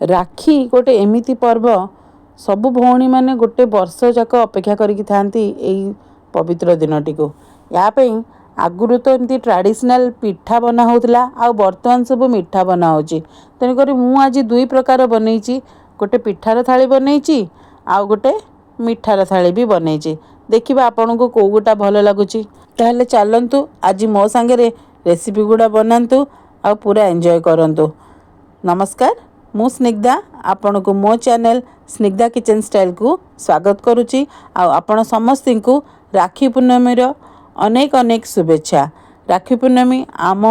ରାକ୍ଷୀ ଗୋଟେ ଏମିତି ପର୍ବ, ସବୁ ଭଉଣୀମାନେ ଗୋଟେ ବର୍ଷ ଯାକ ଅପେକ୍ଷା କରିକି ଥାଆନ୍ତି ଏଇ ପବିତ୍ର ଦିନଟିକୁ। ୟା ପାଇଁ ଆଗରୁ ତ ଏମିତି ଟ୍ରାଡ଼ିସନାଲ୍ ପିଠା ବନା ହେଉଥିଲା, ଆଉ ବର୍ତ୍ତମାନ ସବୁ ମିଠା ବନା ହେଉଛି। ତେଣୁକରି ମୁଁ ଆଜି ଦୁଇ ପ୍ରକାର ବନେଇଛି। ଗୋଟେ ପିଠାର ଥାଳି ବନେଇଛି ଆଉ ଗୋଟେ ମିଠାର ଥାଳି ବି ବନେଇଛି। ଦେଖିବା ଆପଣଙ୍କୁ କେଉଁ ଗୋଟା ଭଲ ଲାଗୁଛି। ତାହେଲେ ଚାଲନ୍ତୁ, ଆଜି ମୋ ସାଙ୍ଗରେ ରେସିପି ଗୁଡ଼ା ବନାନ୍ତୁ ଆଉ ପୁରା ଏନ୍ଜୟ କରନ୍ତୁ। ନମସ୍କାର, ମୁଁ ସ୍ନିଗ୍ଧା ଆପଣଙ୍କୁ ମୋ ଚ୍ୟାନେଲ୍ ସ୍ନିଗ୍ଧା କିଚେନ୍ ଷ୍ଟାଇଲ୍କୁ ସ୍ୱାଗତ କରୁଛି, ଆଉ ଆପଣ ସମସ୍ତଙ୍କୁ ରାକ୍ଷୀ ପୂର୍ଣ୍ଣମୀର ଅନେକ ଅନେକ ଶୁଭେଚ୍ଛା। ରାକ୍ଷୀ ପୂର୍ଣ୍ଣମୀ ଆମ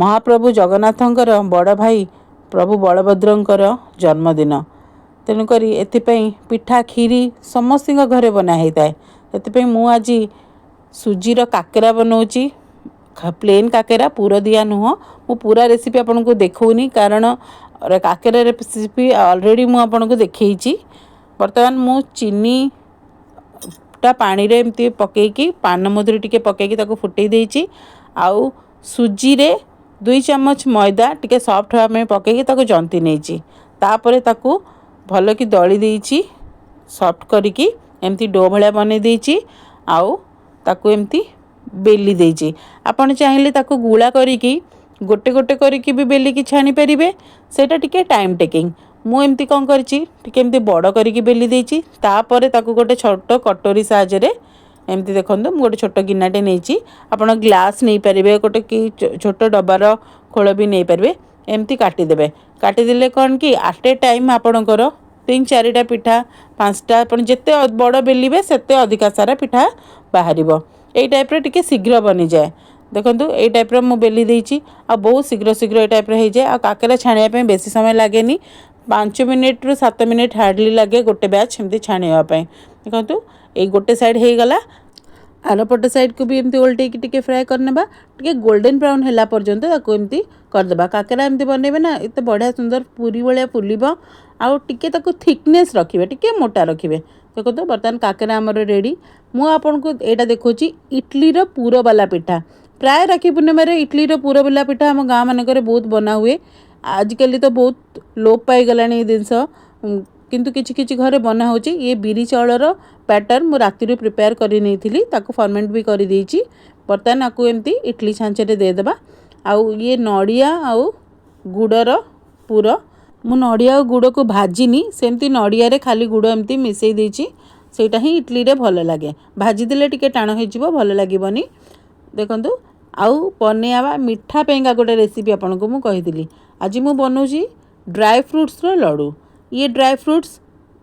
ମହାପ୍ରଭୁ ଜଗନ୍ନାଥଙ୍କର ବଡ଼ ଭାଇ ପ୍ରଭୁ ବଳଭଦ୍ରଙ୍କର ଜନ୍ମଦିନ। ତେଣୁକରି ଏଥିପାଇଁ ପିଠା କ୍ଷୀରି ସମସ୍ତଙ୍କ ଘରେ ବନା ହେଇଥାଏ। ସେଥିପାଇଁ ମୁଁ ଆଜି ସୁଜିର କାକେରା ବନାଉଛି, ପ୍ଲେନ୍ କାକେରା, ପୁର ଦିଆ ନୁହଁ। ମୁଁ ପୁରା ରେସିପି ଆପଣଙ୍କୁ ଦେଖାଉନି, କାରଣ କାକେରା ରେସିପି ଅଲରେଡ଼ି ମୁଁ ଆପଣଙ୍କୁ ଦେଖେଇଛି। ବର୍ତ୍ତମାନ ମୁଁ ଚିନିଟା ପାଣିରେ ଏମିତି ପକାଇକି, ପାନମଧୁରୀ ଟିକେ ପକାଇକି ତାକୁ ଫୁଟେଇ ଦେଇଛି, ଆଉ ସୁଜିରେ 2 ଚାମଚ ମଇଦା ଟିକେ ସଫ୍ଟ ହେବା ପାଇଁ ପକାଇକି ତାକୁ ଜନ୍ତି ନେଇଛି। ତାପରେ ତାକୁ ଭଲକି ଦଳି ଦେଇଛି, ସଫ୍ଟ କରିକି ଏମିତି do ଭଳିଆ ବନେଇ ଦେଇଛି, ଆଉ ତାକୁ ଏମିତି ବେଲି ଦେଇଛି। ଆପଣ ଚାହିଁଲେ ତାକୁ ଗୁଳା କରିକି ଗୋଟେ ଗୋଟେ କରିକି ବି ବେଲିକି ଛାଣି ପାରିବେ, ସେଇଟା ଟିକେ ଟାଇମ୍ ଟେକିଂ। ମୁଁ ଏମିତି କ'ଣ କରିଛି, ଟିକେ ଏମିତି ବଡ଼ କରିକି ବେଲି ଦେଇଛି। ତାପରେ ତାକୁ ଗୋଟେ ଛୋଟ କଟୋରୀ ସାହାଯ୍ୟରେ ଏମିତି ଦେଖନ୍ତୁ, ମୁଁ ଗୋଟେ ଛୋଟ ଗିନାଟେ ନେଇଛି। ଆପଣ ଗ୍ଲାସ୍ ନେଇପାରିବେ ଗୋଟେ, କି ଛୋଟ ଡବାର ଖୋଳ ବି ନେଇପାରିବେ। ଏମିତି କାଟିଦେବେ। କାଟିଦେଲେ କ'ଣ କି ଆଟ୍ ଏ ଟାଇମ୍ ଆପଣଙ୍କର 3 4ଟା ପିଠା, 5ଟା, ଆପଣ ଯେତେ ବଡ଼ ବେଲିବେ ସେତେ ଅଧିକା ସାରା ପିଠା ବାହାରିବ। ଏଇ ଟାଇପ୍ର ଟିକେ ଶୀଘ୍ର ବନିଯାଏ। ଦେଖନ୍ତୁ, ଏଇ ଟାଇପ୍ର ମୁଁ ବେଲି ଦେଇଛି, ଆଉ ବହୁତ ଶୀଘ୍ର ଶୀଘ୍ର ଏଇ ଟାଇପ୍ର ହେଇଯାଏ। ଆଉ କାକେରା ଛାଣିବା ପାଇଁ ବେଶୀ ସମୟ ଲାଗେନି, 5 ମିନିଟ୍ରୁ 7 ମିନିଟ୍ ହାର୍ଡ଼ଲି ଲାଗେ ଗୋଟେ ବ୍ୟାଚ୍ ଏମିତି ଛାଣିବା ପାଇଁ। ଦେଖନ୍ତୁ, ଏଇ ଗୋଟେ ସାଇଡ଼୍ ହେଇଗଲା। ଆରପଟ ସାଇଡ଼୍କୁ ବି ଏମିତି ଓଲଟେଇକି ଟିକେ ଫ୍ରାଏ କରିନେବା। ଟିକେ ଗୋଲ୍ଡେନ୍ ବ୍ରାଉନ୍ ହେଲା ପର୍ଯ୍ୟନ୍ତ ତାକୁ ଏମିତି କରିଦେବା। କାକେରା ଏମିତି ବନେଇବେ ନା, ଏତେ ବଢ଼ିଆ ସୁନ୍ଦର ପୁରୀ ଭଳିଆ ଫୁଲିବ। ଆଉ ଟିକେ ତାକୁ ଥିକନେସ୍ ରଖିବେ, ଟିକେ ମୋଟା ରଖିବେ। ଦେଖନ୍ତୁ, ବର୍ତ୍ତମାନ କାକେରା ଆମର ରେଡ଼ି। ମୁଁ ଆପଣଙ୍କୁ ଏଇଟା ଦେଖାଉଛି ଇଟଲିର ପୁର ବାଲା ପିଠା। ପ୍ରାୟ ରାକ୍ଷୀ ପୂର୍ଣ୍ଣିମାରେ ଇଟଲିର ପୁର ବାଲା ପିଠା ଆମ ଗାଁ ମାନଙ୍କରେ ବହୁତ ବନା ହୁଏ। ଆଜିକାଲି ତ ବହୁତ ଲୋପ ପାଇଗଲାଣି ଏ ଜିନିଷ, କିନ୍ତୁ କିଛି କିଛି ଘରେ ବନା ହେଉଛି। ଇଏ ବିରି ଚାଉଳର ବ୍ୟାଟର୍ ମୁଁ ରାତିରୁ ପ୍ରିପେୟାର କରି ନେଇଥିଲି, ତାକୁ ଫର୍ମେଣ୍ଟ ବି କରିଦେଇଛି। ବର୍ତ୍ତମାନ ଆକୁ ଏମିତି ଇଟଲି ଛାଞ୍ଚରେ ଦେଇଦେବା। ଆଉ ଇଏ ନଡ଼ିଆ ଆଉ ଗୁଡ଼ର ପୁର। ମୁଁ ନଡ଼ିଆ ଆଉ ଗୁଡ଼କୁ ଭାଜିନି, ସେମିତି ନଡ଼ିଆରେ ଖାଲି ଗୁଡ଼ ଏମିତି ମିଶାଇ ଦେଇଛି। ସେଇଟା ହିଁ ଇଟଲିରେ ଭଲ ଲାଗେ। ଭାଜିଦେଲେ ଟିକେ ଟାଣ ହେଇଯିବ, ଭଲ ଲାଗିବନି। ଦେଖନ୍ତୁ, ଆଉ ବନେଇବା ମିଠା ପାଇଁକା ଗୋଟେ ରେସିପି ଆପଣଙ୍କୁ ମୁଁ କହିଥିଲି। ଆଜି ମୁଁ ବନାଉଛି ଡ୍ରାଏ ଫ୍ରୁଟ୍ସର ଲଡ଼ୁ। ଇଏ ଡ୍ରାଏ ଫ୍ରୁଟ୍ସ,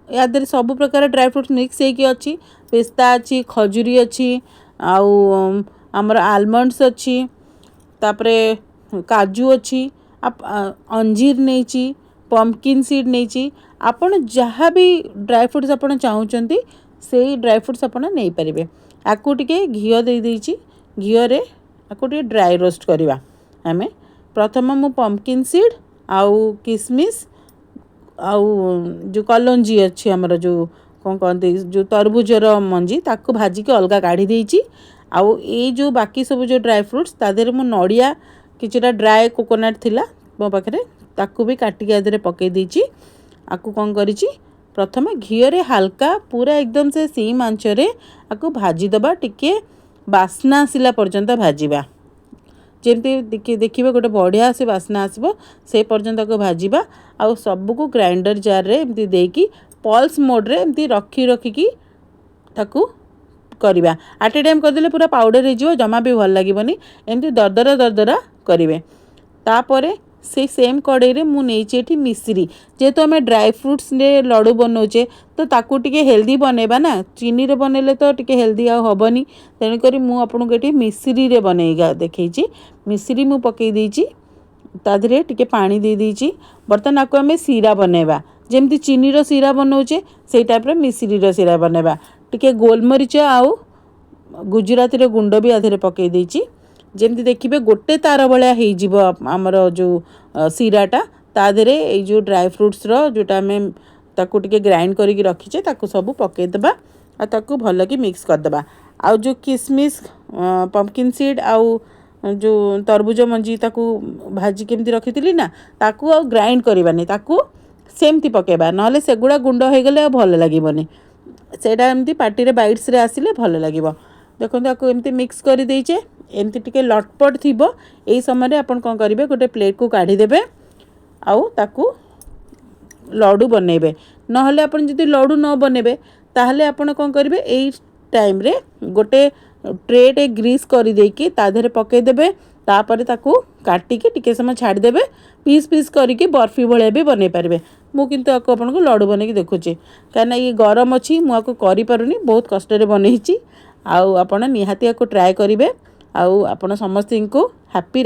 ୟା ଦେହରେ ସବୁ ପ୍ରକାର ଡ୍ରାଏ ଫ୍ରୁଟ୍ସ ମିକ୍ସ ହେଇକି ଅଛି। ପିସ୍ତା ଅଛି, ଖଜୁରୀ ଅଛି, ଆଉ ଆମର ଆଲମଣ୍ଡସ୍ ଅଛି, ତାପରେ କାଜୁ ଅଛି, ଅଞ୍ଜିର ନେଇଛି, ପମ୍ପକିନ୍ ସିଡ଼୍ ନେଇଛି। ଆପଣ ଯାହା ବି ଡ୍ରାଏ ଫ୍ରୁଟ୍ସ ଆପଣ ଚାହୁଁଛନ୍ତି, ସେଇ ଡ୍ରାଏ ଫ୍ରୁଟ୍ସ ଆପଣ ନେଇପାରିବେ। ଆକୁ ଟିକେ ଘିଅ ଦେଇ ଦେଇଛି। ଘିଅରେ ଆକୁ ଟିକେ ଡ୍ରାଏ ରୋଷ୍ଟ କରିବା ଆମେ। ପ୍ରଥମ ମୁଁ ପମ୍ପକିନ୍ ସିଡ଼୍ ଆଉ କିସମିସ୍ ଆଉ ଯେଉଁ କଲଞ୍ଜି ଅଛି ଆମର, ଯେଉଁ କ'ଣ କହନ୍ତି, ଯେଉଁ ତରଭୁଜର ମଞ୍ଜି, ତାକୁ ଭାଜିକି ଅଲଗା କାଢ଼ି ଦେଇଛି। ଆଉ ଏଇ ଯେଉଁ ବାକି ସବୁ ଯେଉଁ ଡ୍ରାଏ ଫ୍ରୁଟ୍ସ, ତା ଦେହରେ ମୁଁ ନଡ଼ିଆ କିଛିଟା, ଡ୍ରାଏ କୋକୋନଟ୍ ଥିଲା ମୋ ପାଖରେ, ତାକୁ ବି କାଟିକି ଆ ଦେହରେ ପକାଇ ଦେଇଛି। ଆକୁ କ'ଣ କରିଛି, ପ୍ରଥମେ ଘିଅରେ ହାଲକା ପୁରା ଏକଦମ ସେ ସିମ୍ ଆଞ୍ଚରେ ଆକୁ ଭାଜିଦେବା। ଟିକେ ବାସ୍ନା ଆସିଲା ପର୍ଯ୍ୟନ୍ତ ଭାଜିବା। ଯେମିତି ଦେଖିବେ ଗୋଟେ ବଢ଼ିଆ ସେ ବାସ୍ନା ଆସିବ, ସେ ପର୍ଯ୍ୟନ୍ତ ତାକୁ ଭାଜିବା। ଆଉ ସବୁକୁ ଗ୍ରାଇଣ୍ଡର ଜାର୍ରେ ଏମିତି ଦେଇକି ପଲ୍ସ ମୋଡ଼୍ରେ ଏମିତି ରଖି ରଖିକି ତାକୁ କରିବା। ଆଟ୍ ଏ ଟାଇମ୍ କରିଦେଲେ ପୁରା ପାଉଡ଼ର ହେଇଯିବ, ଜମା ବି ଭଲ ଲାଗିବନି। ଏମିତି ଦରଦରା ଦରଦରା କରିବେ। ତାପରେ ସେଇ ସେମ୍ କଡ଼େଇରେ ମୁଁ ନେଇଛି ଏଠି ମିଶ୍ରି। ଯେହେତୁ ଆମେ ଡ୍ରାଏ ଫ୍ରୁଟ୍ସରେ ଲଡ଼ୁ ବନାଉଛେ, ତ ତାକୁ ଟିକେ ହେଲ୍ଦି ବନେଇବା ନା। ଚିନିରେ ବନେଇଲେ ତ ଟିକେ ହେଲ୍ଦି ଆଉ ହେବନି। ତେଣୁକରି ମୁଁ ଆପଣଙ୍କୁ ଏଠି ମିଶ୍ରିରେ ବନେଇକି ଦେଖେଇଛି। ମିଶ୍ରି ମୁଁ ପକାଇ ଦେଇଛି, ତା ଦେହରେ ଟିକେ ପାଣି ଦେଇ ଦେଇଛି। ବର୍ତ୍ତମାନ ଆକୁ ଆମେ ଶିରା ବନେଇବା। ଯେମିତି ଚିନିର ଶିରା ବନାଉଛେ, ସେଇ ଟାଇପ୍ର ମିଶ୍ରିର ଶିରା ବନେଇବା। ଟିକେ ଗୋଲମରିଚ ଆଉ ଗୁଜୁରାତିର ଗୁଣ୍ଡ ବି ଆ ଦେହରେ ପକାଇ ଦେଇଛି। ଯେମିତି ଦେଖିବେ ଗୋଟେ ତାର ଭଳିଆ ହେଇଯିବ ଆମର ଯେଉଁ ଶିରାଟା, ତା ଦେହରେ ଏଇ ଯେଉଁ ଡ୍ରାଏ ଫ୍ରୁଟ୍ସର ଯେଉଁଟା ଆମେ ତାକୁ ଟିକେ ଗ୍ରାଇଣ୍ଡ କରିକି ରଖିଛେ, ତାକୁ ସବୁ ପକାଇଦେବା ଆଉ ତାକୁ ଭଲକି ମିକ୍ସ କରିଦେବା। ଆଉ ଯେଉଁ କିସମିସ୍, ପମ୍ପକିନ୍ ସିଡ଼୍ ଆଉ ଯେଉଁ ତରଭୁଜ ମଞ୍ଜି ତାକୁ ଭାଜି କେମିତି ରଖିଥିଲି ନା, ତାକୁ ଆଉ ଗ୍ରାଇଣ୍ଡ କରିବାନି, ତାକୁ ସେମିତି ପକାଇବା। ନହେଲେ ସେଗୁଡ଼ା ଗୁଣ୍ଡ ହେଇଗଲେ ଆଉ ଭଲ ଲାଗିବନି। ସେଇଟା ଏମିତି ପାଟିରେ ବାଇଟ୍ସରେ ଆସିଲେ ଭଲ ଲାଗିବ। ଦେଖନ୍ତୁ, ଆକୁ ଏମିତି ମିକ୍ସ କରିଦେଇଛେ। ଏମିତି ଟିକେ ଲଟପଟ ଥିବ। ଏଇ ସମୟରେ ଆପଣ କ'ଣ କରିବେ? ଗୋଟେ ପ୍ଲେଟ୍କୁ କାଢ଼ିଦେବେ ଆଉ ତାକୁ ଲଡ଼ୁ ବନେଇବେ। ନହେଲେ ଆପଣ ଯଦି ଲଡ଼ୁ ନ ବନେଇବେ, ତାହେଲେ ଆପଣ କ'ଣ କରିବେ? ଏଇ ଟାଇମ୍ରେ ଗୋଟେ ଟ୍ରେଟେ ଗ୍ରୀସ୍ କରିଦେଇକି ତା ଦେହରେ ପକାଇଦେବେ। ତାପରେ ତାକୁ କାଟିକି ଟିକେ ସମୟ ଛାଡ଼ିଦେବେ। ପିସ୍ ପିସ୍ କରିକି ବର୍ଫି ଭଳିଆ ବି ବନେଇ ପାରିବେ। ମୁଁ କିନ୍ତୁ ଆକୁ ଆପଣଙ୍କୁ ଲଡ଼ୁ ବନେଇକି ଦେଖଉଛି, କାହିଁକିନା ଇଏ ଗରମ ଅଛି, ମୁଁ ଆକୁ କରିପାରୁନି। ବହୁତ କଷ୍ଟରେ ବନେଇଛି। ଆଉ ଆପଣ ନିହାତି ଆକୁ ଟ୍ରାଏ କରିବେ। ଆଉ ଆପଣ ସମସ୍ତଙ୍କୁ ହାପି